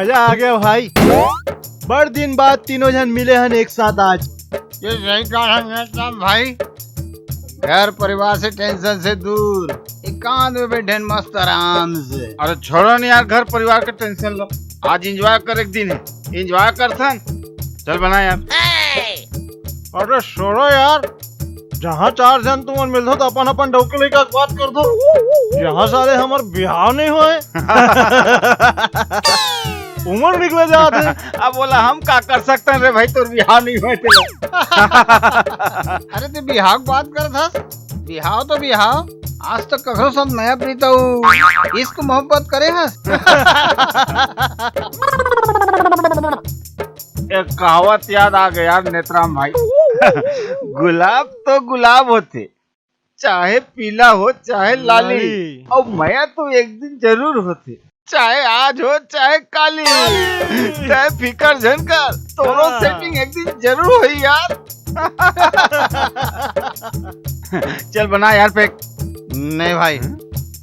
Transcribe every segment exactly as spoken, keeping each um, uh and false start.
मजा आ गया भाई, बड़ दिन बाद तीनों झन मिले हन एक साथ आज। ये सही कहा है नेता भाई, घर परिवार से टेंशन से दूर, एकांत में बैठे हैं मस्त आराम से। अरे छोड़ो नहीं यार, घर परिवार के टेंशन लो, आज एंजॉय करे के दिन है, एंजॉय करथन। चल बना यार। अरे छोड़ो यार, जहाँ चार झन तुमन मिलथो तो अपन अपन डौकी लइका के बात करथो। यहाँ साले हमर बिहाव नहीं होए। उमर निकले जात है। अब बोला हम का कर सकते हैं रे भाई, तोर बिहाव नहीं होए तेला। अरे ते बिहाव के बात करत हस, बिहाव तो बिहाव, आज तक कखरो साथ नया प्रीत अउ इश्क मोहब्बत करे हस? एक कहावत याद आ गया यार नेतराम भाई। गुलाब तो गुलाब होथे, चाहे पीला हो चाहे लाली, लाली। अउ मया तो एक दिन जरूर होथे, चाहे आज हो चाहे काली। तय फिकर झन कर, तोरो हाँ। सेटिंग एक दिन जरूर होई यार। चल बना यार पैक। नहीं भाई,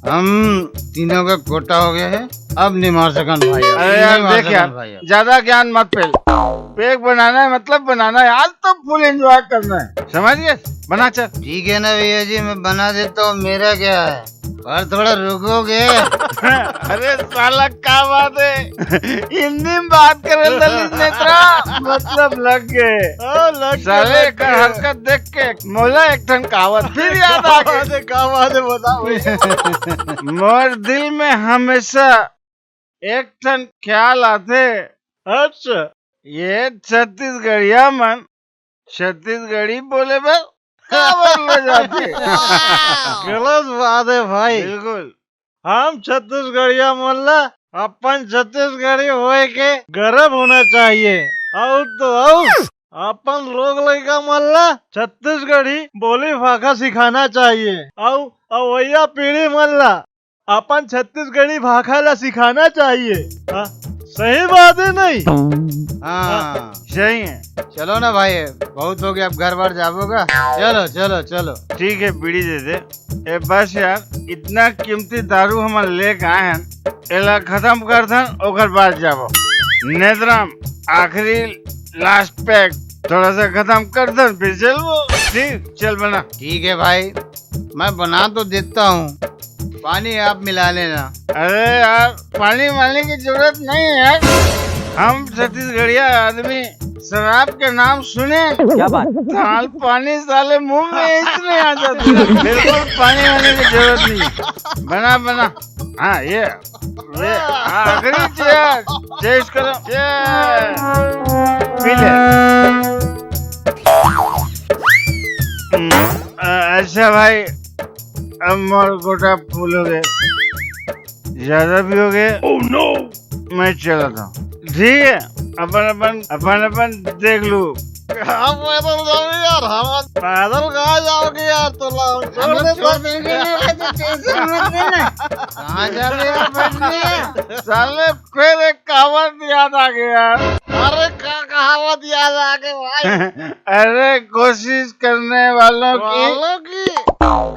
हम तीनों का कोटा हो गया है, अब नहीं मार सकन भाई, अब अरे यार, नहीं मार देख सकन यार, भाई, अब। ज्यादा ज्ञान मत फैल। पैक बनाना है मतलब बनाना है, आज तो फुल एंजॉय करना है, समझ गए? बना चल। ठीक है ना भैया जी, मैं बना देता हूँ, मेरा क्या है, पर थोड़ा रुकोगे? अरे साला, क्या बात है, हिंदी में बात करे दलित नेत्रा, मतलब लग गए। हाँ, लग गए, साले लग का गए। हरकत देख के मोला एक ठन कहावत फिर याद आ गई। कहावत है, कहावत है, बता भैया। मोर दिल में हमेशा एक ठन ख्याल आथे। अच्छा। ये छत्तीसगढ़िया मन छत्तीसगढ़ी बोले बर काबर ले जाथे? गलत बात है भाई। बिल्कुल। हम छत्तीसगढ़िया मन ला अपन छत्तीसगढ़ी होए के गर्व होना चाहिए। अउ तो अउ अपन लोग लइका मन ला छत्तीसगढ़ी बोली भाखा सिखाना चाहिए। अउ अवइया पीढ़ी मन ला अपन छत्तीसगढ़ी भाखा ला सिखाना चाहिए। हाँ, सही बात है नहीं? हाँ, सही है। चलो ना भाई, बहुत हो गया, अब घर बार जाबो का। चलो, चलो, चलो। ठीक है, बीड़ी दे दे। ए, बस यार, इतना कीमती दारू हमन लेके आए हैं, एला खत्म कर दन, ओकर बाद जाबो। नेतराम, आखिरी लास्ट पैक, थोड़ा सा खत्म कर दन, फिर चलबो। ठीक, चल बना। ठीक है भाई, मैं बना तो देता हूँ, पानी आप मिला लेना। अरे यार, पानी वानी की जरूरत नहीं है यार, हम छत्तीसगढ़िया आदमी शराब के नाम सुने, क्या बात? साल पानी साले मुंह में इतने आ जाते हैं। बिल्कुल पानी वानी की जरूरत नहीं है। बना, बना। हाँ, ये, ये, हाँ, आखिरी चेयर, टेस्ट करो। चेयर। पी ले। हम्म, अ-, अच्छा भाई, अब मोर गोटा फुल हो गए, ज्यादा भी हो गए। Oh no! मैं चलता हूँ, ठीक है? अपन अपन अपन अपन देख लू। कहाँ पैदल जाओगे यार? हम पैदल कहाँ जाओगे यार? तो ला, हम हम छोड़ लोग दे छोड़ तो। देंगे ना भाई, तो टेंशन मत लेना। कहाँ जाओगे यार बैठने? साले फिर एक कहावत याद आ गया। अरे का कहावत याद आ गई भाई? अरे कोशिश करने वालों की वालों की।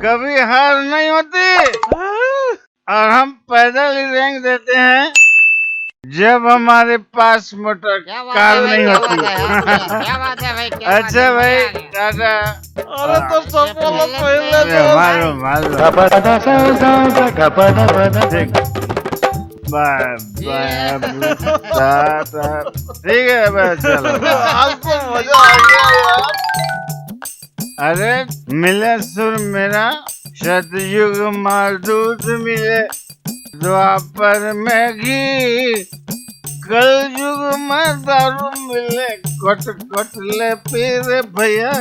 कभी हार नहीं होती। हाँ। और हम पैदल ही रेंग देते हैं जब हमारे पास मोटर क्या बात कार है भाई, नहीं क्या होती। बात है, हाँ, क्या बात है भाई, क्या अच्छा बात है, भाई, मजा आ गया। टाटा। अरे तो हाँ। सबको लोग पहले अरे, दे। मारो, मारो। ठीक। बाय, बाय, टाटा। ठीक है, बस चलो। आज तो मजा आ गया यार। अरे मिले सुर मेरा, सतयुग मा दूध मिले, द्वापर में घी, कलयुग में दारू मिले, कट कट ले पी रे भैया।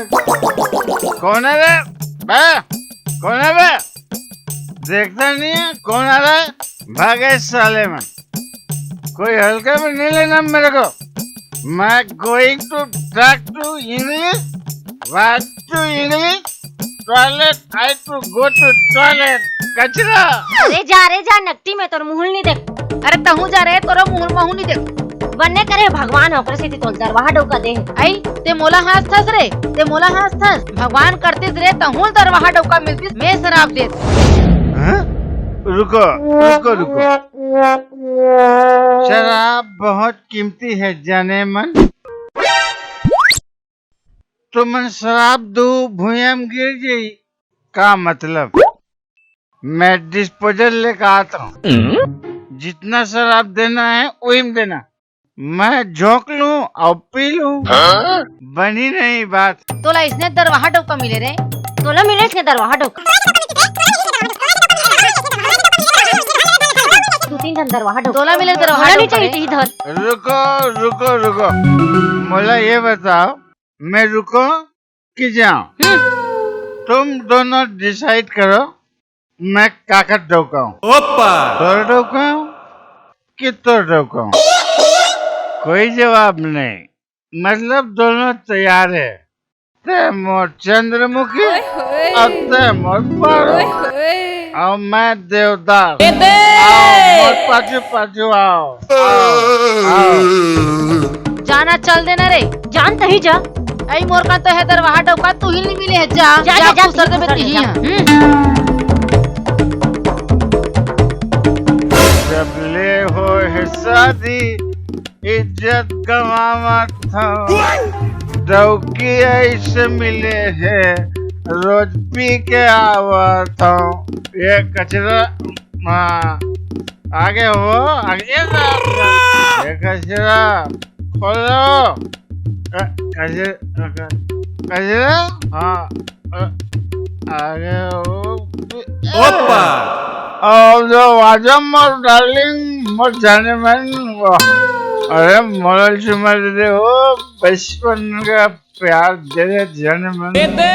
कौन है रे? बे, कौन है बे? देखता नहीं है कौन आ रहा है? भागे साले मन। कोई हल्के में नहीं लेना मेरे को। मैं going to talk to English, what to English, toilet, I to go to toilet, कचरा। अरे जा रे जा, नकटी में तोर मुंह नहीं देख। अरे तहू जा रे, तोरो मुंह महू नहीं देख। बन्ने करे भगवान ओकरे सेती तोल दरवाहा डौका दे। आई, ते मोला हाँस थस रे, ते मोला हाँस थस। भगवान करतिस रे, तहूल दरवाहा डौका मिलतिस, मैं सराप देत। हाँ? रुको, रुको, रुको। शराब बहुत कीमती है, जाने मन। तुमन शराब दू, भुइयां म गिर जाई। का मतलब? मैं डिस्पोजल लेके आता हूँ। जितना शराब देना है, वही में देना। मैं झोंक लूं और पी लूं। बनी नहीं बात। तोला इसने दरवाहा डौका मिले रे। तोला मिले इसने दरवाहा डौका। दू तीन ठन दरवाहा डौका। तोला मिले दरवाहा डौका नहीं चाहिए रे। इधर। रुको, रुको, रुको। मोला ये बताओ, मैं रुको कि जाओ? हम्म। तुम दोनों डिसाइड करो, मैं काकर डौकाऊं? ओप्पा! तोर डौकाऊं कि तोर डौकाऊं? कोई जवाब नहीं, मतलब दोनों तैयार है। ते मोर चंद्रमुखी, ओए होए। अब ते मोर पारो। ओए होए। अब मैं देवदार। ए दे। आओ, मोर पाछू पाछू आओ। आओ, आओ। जाना चल देना रे, जान तही जा। ऐ मोर का तो है दरवाहा डौका, तू ही नहीं मिले है, जा। जा, जा, जा, दूसर दे बेटी ही है। हम्म। जब ले हो है शादी, इज्जत गंवावत हूँ। डौकी ऐसे मिले है, रोज पी के आवत हूँ। ये कचरा, हाँ, आगे हो, आगे। ये कचरा, खोलो। अ, कचरा, कचरा, हाँ, अ, आगे हो। ओप्पा! और जो वाजम और डार्लिंग, मोर जाने मन, वाह। अरे, मोरल चुमा दे दे, ओ, बचपन का प्यार दे दे, जाने मन। दे दे।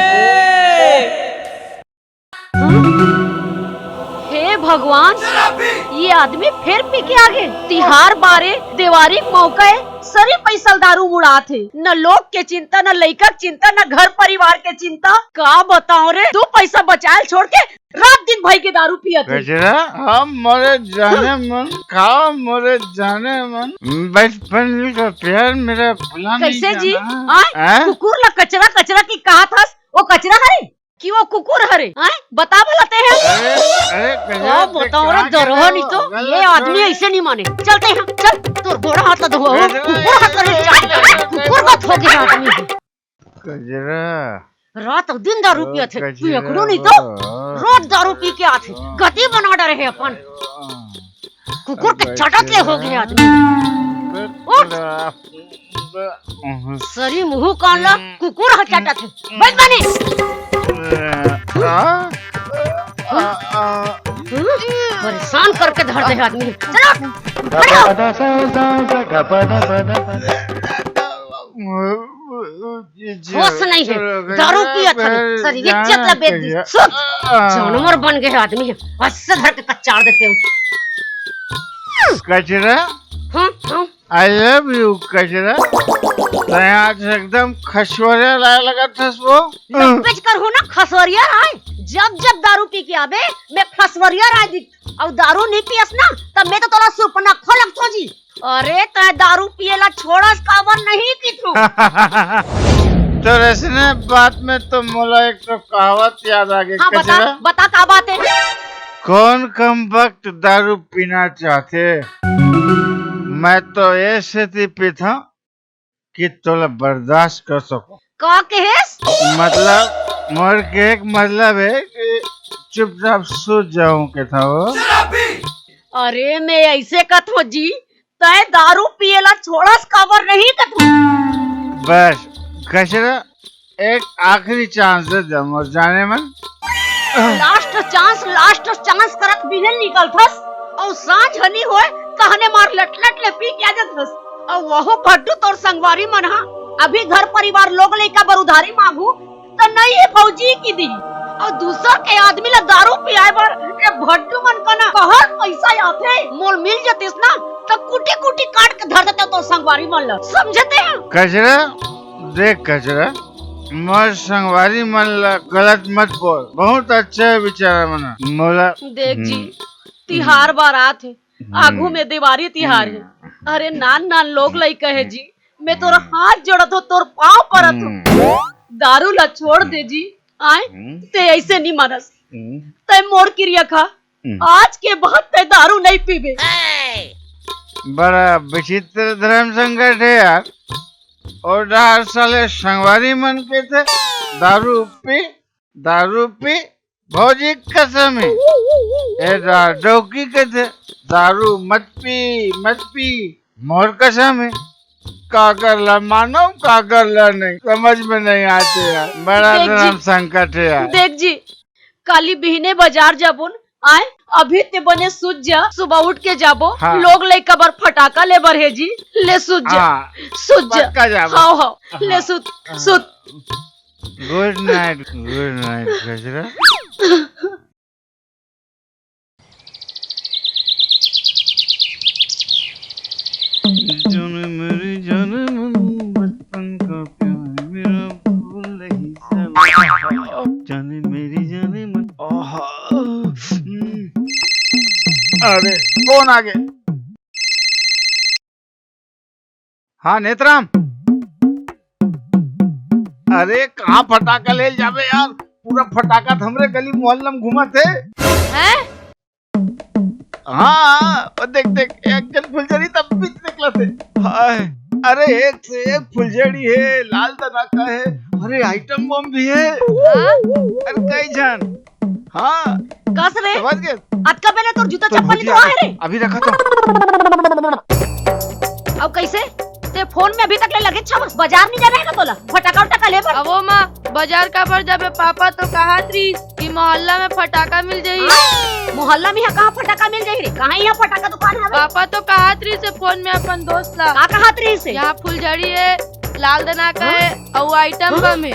हे भगवान, ये आदमी फेर पी के आगे। तिहार बारे, देवारी के मौका है, सरी पैसा ल दारू म उड़ात हे। न लोग के चिंता, न लइका के चिंता, न घर परिवार के चिंता। का बताओ रे, दू पैसा बचायल छोड़ के रात दिन भाई के दारू पियत हे। कचरा, हम मोरे जाने मन, का मोरे जाने मन, बचपन का प्यार मेरा भुला नहीं जाना। कैसे जी? आय? हैं? कुकुर ला कचरा, कचरा की कहात हस, वो कचरा हरे? कि वो कुकुर हरे, हैं? बता भला ते हे। अरे, अरे, गजब, का ते बताओ रे, का दरोहा नहीं तो, गलत ये आदमी बात। ऐसे नहीं माने। चलते हैं, चल, तोर गोड़ा हाथ ला धोआ हो, गजब, कुकुर हाथ करे, गजब, कुकुर का थोके आदमी है। गजरा। रात दिन दारू ओ, पिया थे, गजरा, तू एकड़ो नहीं तो, ओ। रोज दारू पी के आथे, गति बना डरे है अपन। कुकुर के चटत ले हो गए आदमी। उठ। सरी मुंह कान ला कुकुर ह चटत हे। बैठ बने। हम्म? परेशान करके धर दे आदमी। चलो, खड़े हो। होश नहीं है, दारू पियत हवे, सर, इज्जत ला बेच दी। सुत, जानवर बन गए आदमी है, ऐसे धर के कचार देते हो। कचरा, हाँ, हाँ। I love you, कचरा। तैं आज एकदम खसवरिया राय लगत हस वो। लपेच कर हो ना खसवरिया राय। जब जब दारू पी के आबे, मैं खसवरिया राय दिख, अउ दारू नहीं पियस ना, तब मैं तो तोला सुपना खो लगतो जी। अरे, तैं दारू पिए ला छोड़स काबर नहीं किथू? तोर ऐसने बात में तो मोला एक तो कहावत याद आ गई, हाँ, बता, कचरा। बता का बात है? कौन कम वक्त दारू पीना चाहते? मैं तो ऐसे थी पीता कि तोला बर्दाश्त कर सको। का कहेस? मतलब, मोर के एक मतलब है कि चुपचाप सो जाऊं के था वो। अरे, मैं ऐसे कथो जी, तय दारू पिए ला छोड़स काबर नहीं कथो। बस, कचरा, एक आखिरी चांस दे दे मोर जाने मन। लास्ट चांस, लास्ट चांस करत बिहन निकलथस, अउ सांझ हनी होए, कहने मार लट लट ले पी के आ जाथस। अउ वहू भड्डू तोर संगवारी मन हा, अभी घर परिवार लोग लइका बर उधारी मांगू, त नहीं है भौजी की दी। अउ दूसर के आदमी ला दारू पियाए बर, ए भड्डू मन कना कहत पैसा आथे, मोल मिल जतिस ना, त कुटी कुटी काट के धर देते तोर संगवारी मन ला, समझते हैं? कचरा, देख कचरा, मोर संगवारी मन ला गलत मत बोल, बहुत अच्छा है बेचारा मन। मोला देख जी, हम्म। तिहार बार आत हे, हम्म। आगू में देवारी तिहार हे। हम्म। अरे नान नान लोग लइका हे जी, मैं तोर हाथ जोड़त हो, तोर पाँव परत हो। हम्म। दारू ला छोड़ दे जी, आय? हम्म। ते ऐसे नहीं मानस। हम्म। ते मोर किरिया खा, हम्म। आज के बाद तैं दारू नहीं पीबे। बड़ा विचित्र धर्म संकट हे यार। ओ डहर साले संगवारी मन कथे, "दारू पी, दारू पी, भौजी के कसम हे।" ए डहर डौकी कथे, "दारू मत पी, मत पी, मोर कसम हे।" काकर ला मानव, काकर ला नहीं, समझ में नहीं आथे यार। बड़ा देख जी, धर्म संकट हे यार। देख जी, काली बिहने बाजार जाबो न, आय, अभी तैं बने सुत जा, सुबह उठ के जाबो, हाँ। लोग लइका बर फटाका ले बर हे जी, ले सुत जा, हाँ, सुत जा। पक्का जाबो। हाँ, हाँ, हाँ। ले सुत, हाँ। सुत। Good night, good night, गजरा। जाने मेरी जाने मन, बचपन का प्यार मेरा भूल नहीं सकता। जाने मेरी जाने मन, आहा, हम्म। अरे, कौन आ गया? हाँ, नेतराम। अरे, कहाँ फटाका ले जाबे यार? पूरा फटाका त हमरे गली मोहल्ला में घूमत हे। हैं? हाँ, ओ देख, देख, एक झन फुलझड़ी तब बीच निकलत हे। हाय, अरे, एक से एक फुलझड़ी हे, लाल दनाका हे, अरे, item bomb भी हे। हाँ? अरे, कई झन। हाँ। कस रे? समझ गेस? अतका बेर ले तोर जूता अरे चप्पल नहीं भौजी, धोए हे रे? अभी रखा तो। अउ कइसे? तैं फोन में अभी तक ले लगे छवस, बाजार नहीं जाना हे का तोला? फटाका उटाका ले बर। अवो माँ, बाजार काबर जाबे? पापा तो कहत रहिस कि मोहल्ला में फटाका मिल जाही। हाँ? मोहल्ला में इहाँ कहाँ फटाका मिल जाही रे? कहाँ इहाँ फटाका दुकान हवे? पापा तो कहत रहिस हे फोन में अपन दोस्त ला। का कहत रहिस हे? यहाँ फुलझड़ी हे, लाल दनाका हाँ? हे, अउ item हाँ? बम हे।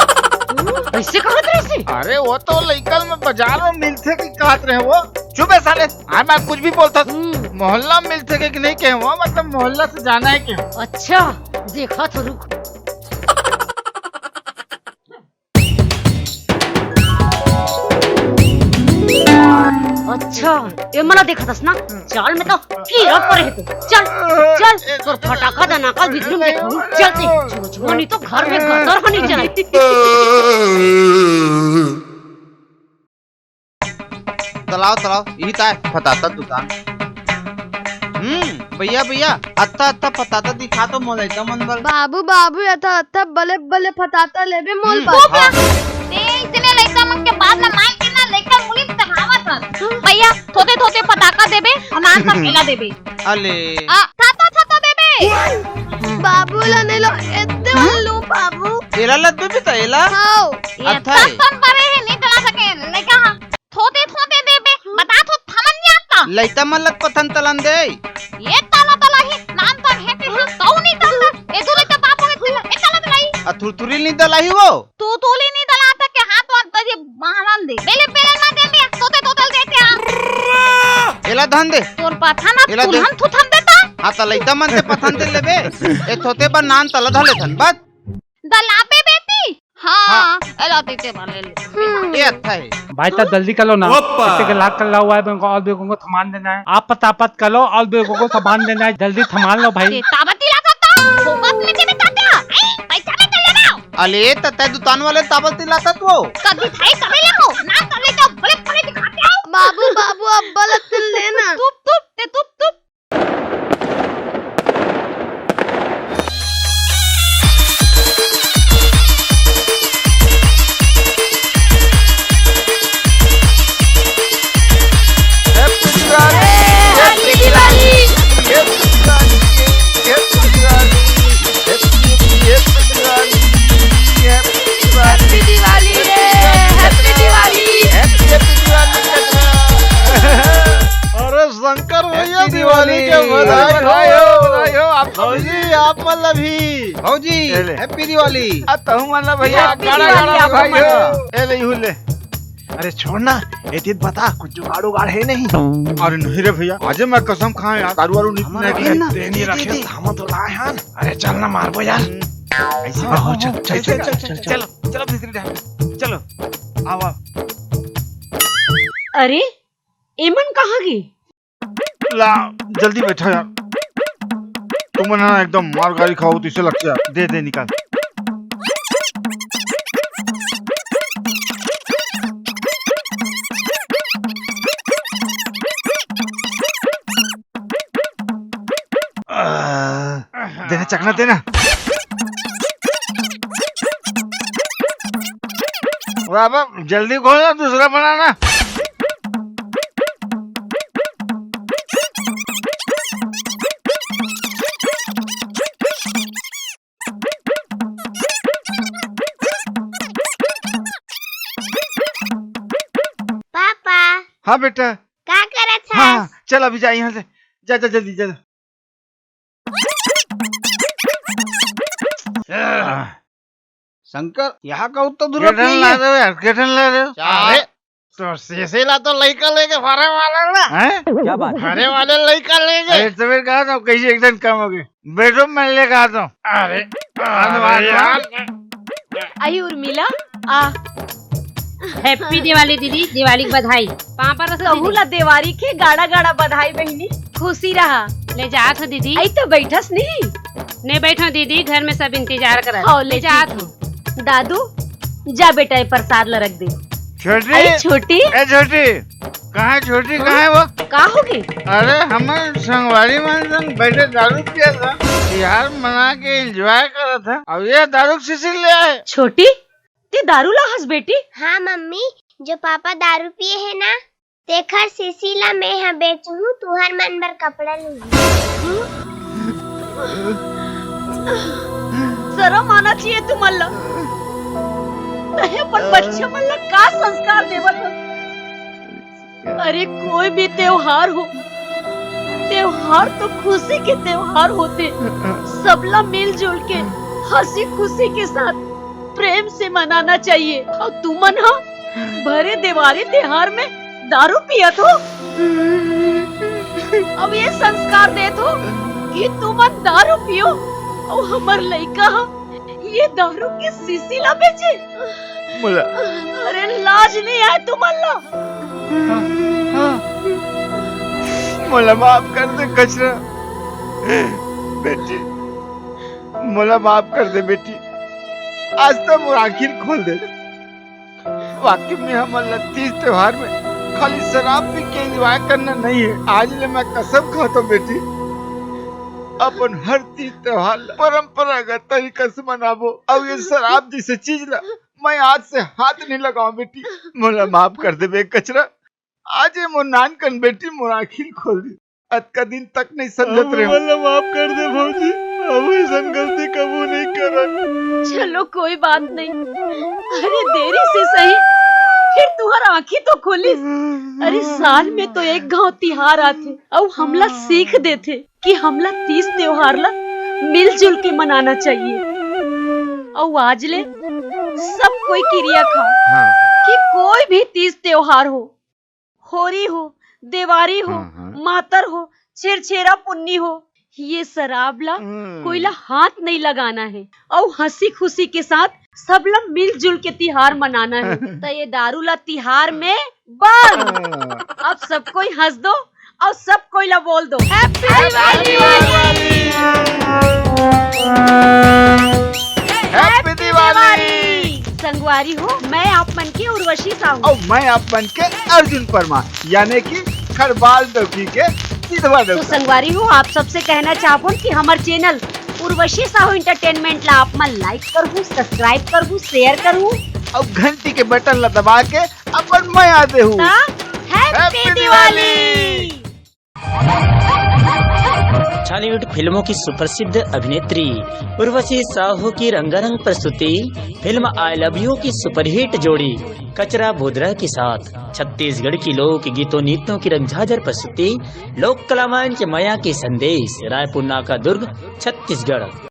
अइसे कहत रहिस हे? अरे, वो तो लइका मन बाजार में मिलथे कि कहत रहे वो। चुप हे साले, आय मैं कुछ भी बोलथस। हम्म। मोहल्ला में मिलथे कि नहीं कहे वो, मतलब मोहल्ला से जाना हे कहे। अच्छा, देखत हँव रुक। अच्छा, ए मन ला देखत हस ना? चल, मैं तो कीरा परे हे तू। चल, चल, तोर फटाका दनाका बिजली में देखहूँ। चल तैं, छुआ, छुआ, नहीं तो घर में गटर ह नहीं चलय। तलाव, तलाव, इही ताय फताता दुकान। हम्म, भैया, भैया, अत्ता, अत्ता फताता दिखा तो मोला, एकदम अंदर। बाबू, बाबू, अत्ता, अत्ता बले, बले फताता लेबे मोल हम्म, पर। हाँ। ए, इतने लइका मन के बात ला मान के ना, लइका मुली चढ़ावत हस। भैया, थोते, थोते फताका देबे, अउ नान का केला देबे। अले। आ, थता, थता देबे। बाबू ला नहीं लो, एते हाँ? वाला लो बाबू। एला लद देबे त एला? हाँ। ये अत्था है। तन बरे हे, नहीं डला सके, लइका हाँ। थोते थोते देबे, बता थो थमन नहीं आता। लइका मन लग पथन तलन दे। ये तला तला ही, नान तन हे ते हाँ, तऊ नहीं तला। ए तू लइका बाप हे तेला, ए तला तला ही। आ थुरथुरी नहीं दला ही वो। तू तूली नहीं दला तक के हाथ वार तजे महारान दे। बेले बेले ना दे बे, तोते तोतल देते आ। एला धन दे। तोर पाथा ना एला दे। तुलहन थुथन देता। हाँ, त लइका मन ते पथन दे लेबे। ए थोते बर नान तला धले थन, बस। दलाबे बेटी। हाँ, हाँ। एला देते वाले ले। हम्म। ये अच्छा है। भाई, त जल्दी कर लो ना। ओप्पा। इतने के लाख कर ला हुआ है, मेरे को और बेगों को सामान देना है। आप पतापत कर लो, और बेगों को सामान देना है। जल्दी सामान लो भाई। ते ताबत दिला सकता। फोकट में देने चाहते हो? आई, पैसा में चले जाओ। अले, त तै दुकान वाले ताबत दिलाता तू। कभी भाई कभी ले हो, ना तो ले जाओ, बड़े बड़े दिखाते हो। बाबू, बाबू, अब गलत लेना। तुप, तुप, ते तुप, तुप। Happy Diwali! Happy Diwali! Happy Diwali! Happy Diwali! Happy Diwali! Happy Diwali! Happy Diwali रे! Happy Diwali! Happy Diwali! अरे शंकर भैया, Happy दिवाली के Diwali! बधाई हो, बधाई हो, बधाई हो। आप भौजी, आप मन ला भी। भौजी, ये ले। Happy Diwali! आ तहु मन ला भैया, Happy गाड़ा, Diwali, गाड़ा आप बधाई मन हो। ला। ए ले, इहू ले। अरे छोड़ ना, एती बता, कुछ जुगाड़ उगाड़ हे नहीं? अरे नहीं रे भैया, आजे मैं कसम खाए यार, दारू वारू नहीं हमारा पीना है। नहीं, दे नहीं दे, रखे। दे, हम तो लाए हन। अरे चल ना मारबो यार। हम्म। ऐसे हाँ, कहो, हाँ, चल, हाँ, चल, चल, चल, चल, चल, चल, चल। चलो, चलो, भीतरी डाल। चलो, आओ, आओ। अरे, एमन कहाँ गे? ला, जल्दी बैठा यार। तुमन ना एकदम मार गारी खाओ, तो इसे लगता है। दे, दे, निकाल। चखना देना। बाबा, जल्दी खोल ना, दूसरा बनाना। पापा। हाँ बेटा। का करत हस? हाँ, चल अभी जा यहाँ से, जा, जा जल्दी, जा। शंकर, यहाँ का उत्तर दुर्लभ नहीं है। ला दो यार, केठन ला दो। अरे, तो सीसी ला तो लइका लेके फरे वाला ना। हैं? क्या बात है? फरे वाले लइका लेके। अरे, तो फिर कहा था, कैसे एकदम कम हो गई? बैठो, मैं लेके आता हूँ। अरे, अरे यार। आई उर्मिला, आ। Happy दिवाली दीदी, दिवाली की बधाई। पाँव पर रसो कहू दीदी। ला देवारी के गाड़ा गाड़ा बधाई बहिनी, खुशी रहा। ले जात हो दीदी। आई तो बैठस नहीं। नहीं बैठो दीदी, घर में सब इंतजार करत। हाँ, ले ले जात ठीक हो। दादू, जा बेटा, ये प्रसाद ला रख दे। छोटी। अरे छोटी। ए छोटी, कहाँ है छोटी, कहाँ है वो? का हो गई? अरे हमर संगवारी मन संग बैठे दारू पिया था, तिहार मना के enjoy करत था, अब ये दारू के सीसी ले आए। छोटी, ते दारू ला हस बेटी? हाँ मम्मी, जो पापा दारू पिए है ना, तेखर सीसी ला मैं ह बेचहूँ, तुहर मन बर कपड़ा लूँ। शरम आना चाहिए तुमन ला। तहे अपन बच्चा मन ला का संस्कार देवत हस? अरे कोई भी त्योहार हो, त्योहार तो खुशी के त्योहार होथे। सबला मिलजुल के हंसी खुशी के साथ प्रेम से मनाना चाहिए। अउ तुमन ह भरे देवारी तिहार में दारू पियत हो। अब ये संस्कार देत हो कि तुमन दारू पियो अउ हमर लइका ह ये दारू के सीसी ला बेचे। मोला अरे लाज नहीं आए तुमन ला? हाँ, हाँ। मोला माफ कर दे कचरा। बेटी, मोला माफ कर दे बेटी, आज तो मोर आँखी ल खोल दे। वाकई में हमन ला तीज त्योहार में खाली शराब पी के enjoy करना नहीं है। आज ले मैं कसम खाता हूँ बेटी, अपन हर तीज त्योहार ला परंपरागत तरीका से मनाबो। अउ ये शराब जैसे चीज ला मैं आज से हाथ नहीं लगाऊं बेटी, मोला माफ कर दे बे कचरा। आज ये मोर नानकन बेटी मोर आँखी ल खोल दी। अतका दिन तक नहीं समझत रहे। मोला माफ कर दे भौजी, अब ऐसन गलती कबू नहीं करन। चलो कोई बात नहीं, अरे देरी से सही, फिर तुहर आँखी तो खुलिस। अरे साल में तो एक घाव तिहार आथे, अउ हमला सीख देथे कि हमला तीज त्योहार ला मिलजुल के मनाना चाहिए। अउ आज ले सब कोई किरिया खा हाँ। कि कोई भी तीज त्योहार हो, होरी हो, देवारी हो, हाँ, हाँ। मातर हो, छेरछेरा पुन्नी हो, ये शराब ला हम्म। कोई ला हाथ नहीं लगाना है अउ हंसी खुशी के साथ सब ला मिलजुल के तिहार मनाना है। तो ये दारू ला तिहार में बंद। हाँ। अब सब कोई हंस दो अउ सब कोई ला बोल दो, Happy Diwali! Happy Diwali! संगवारी हो, मैं आप मन के उर्वशी साहू। अउ मैं आप मन के अर्जुन परमार, यानी कि खरबाल डौकी के सिधवा तो डौका। संगवारी हो, आप सबसे कहना चाहबो कि हमर channel उर्वशी साहू Entertainment ला आप मन like करहू, subscribe करहू, share करहू। अउ घंटी के बटन ला दबा के अपन मया देहू। ता Happy Happy Diwali! Diwali! Chhollywood फिल्मों की सुप्रसिद्ध अभिनेत्री उर्वशी साहू की रंगारंग प्रस्तुति फिल्म I Love You की सुपरहिट जोड़ी कचरा भूदरा के साथ छत्तीसगढ़ की लोक गीतों नृत्यों की रंगझाझर प्रस्तुति लोक कला मंच मया के संदेश, रायपुर नाका दुर्ग, छत्तीसगढ़।